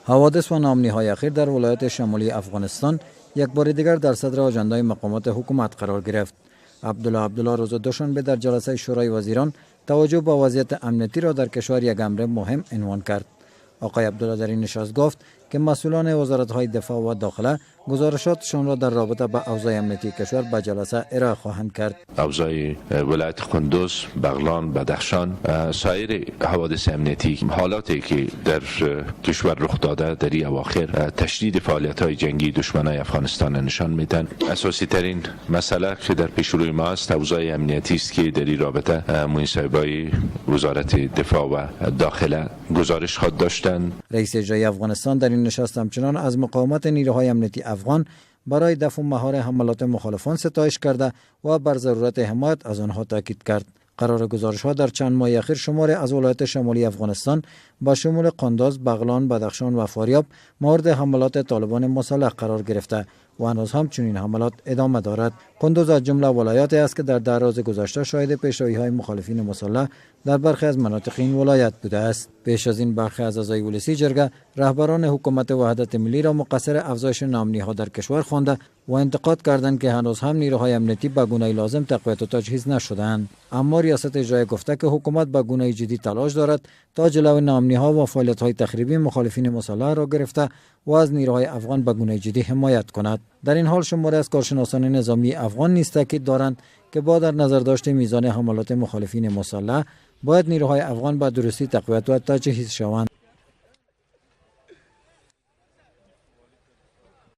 حوادث و ناامنی های اخیر در ولایت شمالی افغانستان یک بار دیگر در صدر آجندای مقامات حکومت قرار گرفت. عبدالله عبدالله روز دوشنبه در جلسه شورای وزیران توجه به وضعیت امنیتی را در کشور یک امر مهم عنوان کرد. آقای عبدالله در این نشست گفت که مسئولان وزارت‌های دفاع و داخله گزارشاتشان را در رابطه به اوضاع امنیتی کشور به جلسه ارائه خواهند کرد. اوضاع ولایت قندوز، بغلان، بدخشان، سایر حوادث امنیتی، حالاتی که در کشور رخ داده در این اواخر، تشدید فعالیت‌های جنگی دشمنای افغانستان نشان میدن. اساسی ترین مسئله که در پیش روی ما است اوضاع امنیتی است که در این رابطه معین صاحبای وزارت دفاع و داخله گزارش خواهد داشتن. رئیس اجرایی افغانستان در این نشست همچنان از مقاومت نیروهای امنیتی افغان برای دفع و مهار حملات مخالفان ستایش کرده و بر ضرورت حمایت از آنها تاکید کرد. قرار گزارش ها در چند ماه اخیر شمار از ولایت شمالی افغانستان با شمول قندوز، بغلان، بدخشان و فاریاب مورد حملات طالبان مسلح قرار گرفته و هنوز هم چنین حملات ادامه دارد. قندوز از جمله ولایاتی است که در 10 روز گذشته شاهد پیشروی‌های مخالفین مسلح در برخی از مناطق این ولایت بوده است. پیش از این برخی از اعضای ولسی جرگه رهبران حکومت وحدت ملی را مقصر افزایش ناامنی‌ها در کشور خوانده و انتقاد کردند که هنوز هم نیروهای امنیتی به گونه لازم تقویت و تجهیز نشده‌اند. اما ریاست اجرایی گفته که حکومت به گونه جدی تلاش دارد تا جلو ناامنی‌ها و فعالیت‌های تخریبی مخالفین مسلح را گرفته و از نیروهای افغان به گونه جدی حمایت کند. در این حال شماری از کارشناسان نظامی افغان نیز تاکید دارند که با در نظر داشت میزان حملات مخالفین مسلح باید نیروهای افغان به درستی تقویت و تجهیز شوند.